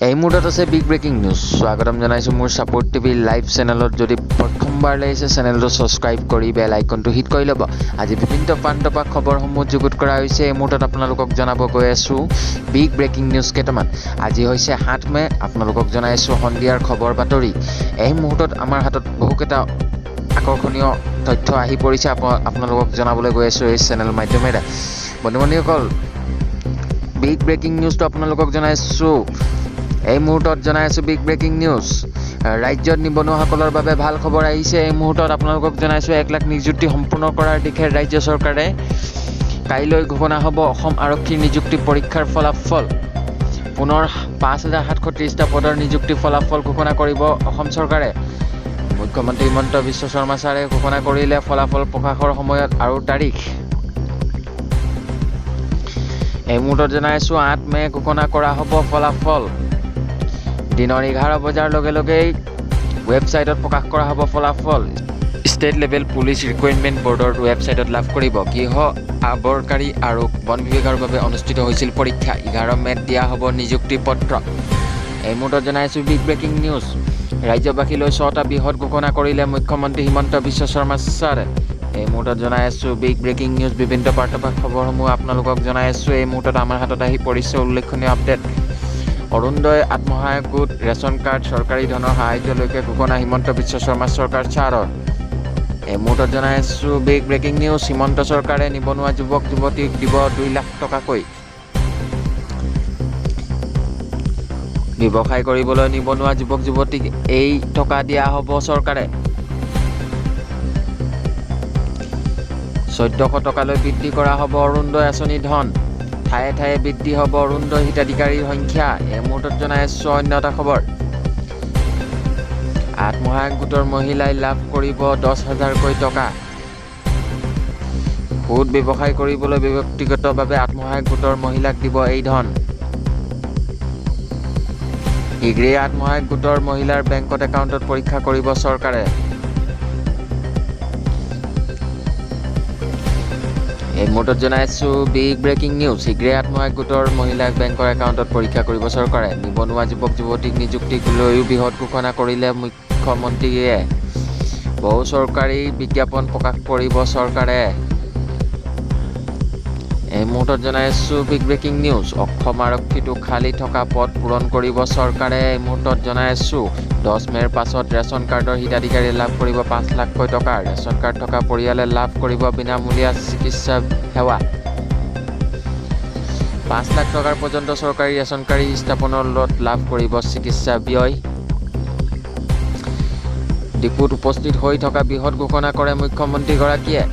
এই মুহূৰ্তত আছে বিগ ব্ৰেকিং নিউজ। স্বাগতম জনাইছোঁ মোৰ ছাপোৰ্ট টিভি লাইভ চেনেলত। যদি প্ৰথমবাৰ লাগিছে চেনেলটো ছাবস্ক্ৰাইব কৰি বেল আইকনটো হিট কৰি ল'ব। আজি বিভিন্ন প্ৰান্তৰ পৰা খবৰসমূহ যুগুত কৰা হৈছে। এই মুহূৰ্তত আপোনালোকক জনাব গৈ আছোঁ বিগ ব্ৰেকিং নিউজ কেইটামান। আজি হৈছে 7 মে', আপোনালোকক জনাইছোঁ সন্ধিয়াৰ খবৰ বাতৰি। এই মুহূৰ্তত আমাৰ হাতত বহুকেইটা আকৰ্ষণীয় তথ্য আহি পৰিছে, আপোনালোকক জনাবলৈ গৈ আছোঁ এই চেনেল মাধ্যমেৰে। বন্ধু বান্ধৱীসকল, বিগ ব্ৰেকিং নিউজটো আপোনালোকক জনাইছোঁ। এই মুহূৰ্তত জনাই আছোঁ বিগ ব্ৰেকিং নিউজ। ৰাজ্যত নিবনুৱাসকলৰ বাবে ভাল খবৰ আহিছে। এই মুহূৰ্তত আপোনালোকক জনাইছোঁ 1 লাখ নিযুক্তি সম্পূৰ্ণ কৰাৰ দিশে ৰাজ্য চৰকাৰে। কাইলৈ ঘোষণা হ'ব অসম আৰক্ষীৰ নিযুক্তি পৰীক্ষাৰ ফলাফল। পুনৰ 5730টা পদৰ নিযুক্তি ফলাফল ঘোষণা কৰিব অসম চৰকাৰে। মুখ্যমন্ত্ৰী হিমন্ত বিশ্ব শৰ্মা ছাৰে ঘোষণা কৰিলে ফলাফল প্ৰকাশৰ সময়ত আৰু তাৰিখ। এই মুহূৰ্তত জনাইছোঁ 8 মে' ঘোষণা কৰা হ'ব ফলাফল। দিনৰ 11 বজাৰ লগে লগেই ৱেবছাইটত প্ৰকাশ কৰা হ'ব ফলাফল। ষ্টেট লেভেল পুলিচ ৰিক্ৰুইটমেণ্ট বৰ্ডৰ ৱেবছাইটত লাভ কৰিব। গৃহ আবকাৰী আৰু বন বিভাগৰ বাবে অনুষ্ঠিত হৈছিল পৰীক্ষা। 11 মে'ত দিয়া হ'ব নিযুক্তি পত্ৰ। এই মুহূৰ্তত জনাইছোঁ বিগ ব্ৰেকিং নিউজ। ৰাজ্যবাসীলৈ 6টা বৃহৎ ঘোষণা কৰিলে মুখ্যমন্ত্ৰী হিমন্ত বিশ্ব শৰ্মা ছাৰে। এই মুহূৰ্তত জনাই আছোঁ বিগ ব্ৰেকিং নিউজ। বিভিন্ন বাৰ্তা খবৰসমূহ আপোনালোকক জনাই আছোঁ। এই মুহূৰ্তত আমাৰ হাতত আহি পৰিছে উল্লেখনীয় আপডেট। অৰুণোদয়, আত্মসহায়ক গোট, ৰেচন কাৰ্ড, চৰকাৰী ধনৰ সাহায্যলৈকে ঘোষণা হিমন্ত বিশ্ব শৰ্মা চৰকাৰ ছাৰৰ। এই মুহূৰ্তত জনাই আছোঁ বিগ ব্ৰেকিং নিউজ। হিমন্ত চৰকাৰে নিবনুৱা যুৱক যুৱতীক দিব 2 লাখ টকাকৈ। ব্যৱসায় কৰিবলৈ নিবনুৱা যুৱক যুৱতীক এই টকা দিয়া হ'ব চৰকাৰে। 1400 টকালৈ বৃদ্ধি কৰা হ'ব অৰুণোদয় আঁচনিৰ ধন। ঠায়ে ঠায়ে বৃদ্ধি হ'ব অৰুণোদয় হিতাধিকাৰীৰ সংখ্যা। এই মুহূৰ্তত জনাই আছোঁ অন্য এটা খবৰ। আত্মসহায়ক গোটৰ মহিলাই লাভ কৰিব 10 হাজাৰকৈ টকা। সুদ ব্যৱসায় কৰিবলৈ ব্যক্তিগতভাৱে আত্মসহায়ক গোটৰ মহিলাক দিব এই ধন। শীঘ্ৰেই আত্মসহায়ক গোটৰ মহিলাৰ বেংকত একাউণ্টত পৰীক্ষা কৰিব চৰকাৰে। এই মুহূৰ্তত জনাইছোঁ বিগ ব্ৰেকিং নিউজ। শীঘ্ৰেই আত্মসহায়ক গোটৰ মহিলাক বেংকৰ একাউণ্টত পৰীক্ষা কৰিব চৰকাৰে। নিবনুৱা যুৱক যুৱতীক নিযুক্তিক লৈও বৃহৎ ঘোষণা কৰিলে মুখ্যমন্ত্ৰীয়ে। বহু চৰকাৰী বিজ্ঞাপন প্ৰকাশ কৰিব চৰকাৰে। এই মুহূৰ্তত জনাইছোঁ বিগ ব্ৰেকিং নিউজ। অসম আৰক্ষীতো খালী থকা পদ পূৰণ কৰিব চৰকাৰে। এই মুহূৰ্তত জনাইছোঁ 10 মে'ৰ পাছত ৰেচন কাৰ্ডৰ হিতাধিকাৰীয়ে লাভ কৰিব 5 লাখকৈ টকা। ৰেচন কাৰ্ড থকা পৰিয়ালে লাভ কৰিব বিনামূলীয়া চিকিৎসা সেৱা। 5 লাখ টকাৰ পৰ্যন্ত চৰকাৰী ৰেচন কাৰ্ড স্থাপনৰ লগত লাভ কৰিব চিকিৎসা ব্যয়। ডিপুত উপস্থিত হৈ থকা বৃহৎ ঘোষণা কৰে মুখ্যমন্ত্ৰীগৰাকীয়ে।